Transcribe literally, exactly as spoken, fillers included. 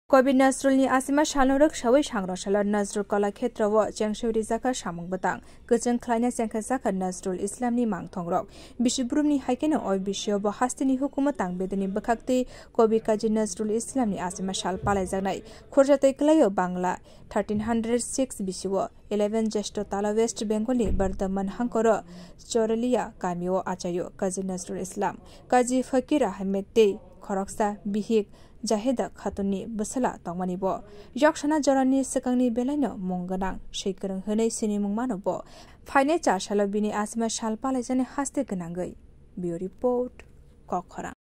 Kavi Nazrulni achima salno rwksawi Sangrong salo Nazrul Kalakhetrowo chengsawi rijakha samung bwtang. Kwchwng khlaina chengkha jakha Nazrul Islamni mangthongrok. Bisi brumni haikheno o bisio bo hasteni hukumu tangbedeni bwkhaktwi Kavi Kazi Nazrul Islamni achima sal palaijaknai. Khorsa tei kwlaio Bangla thirteen hundred six bisio eleven Jyeshtho tala West Bengalni Bardhaman hangkoro Choraliya kamio achaio Kazi Nazrul Islam. Kazi Fakir Ahmed tei khoroksa bihik Jahida Khatunni bwsala tongmani bo. Yoksana jorani swkangni belaino mung gwnang swi kwrwng hwnwi sinimung mano bo. Phainai char salo bini achima sal palaijani haste gwnangwi. Bureau Report, Kokkhorang.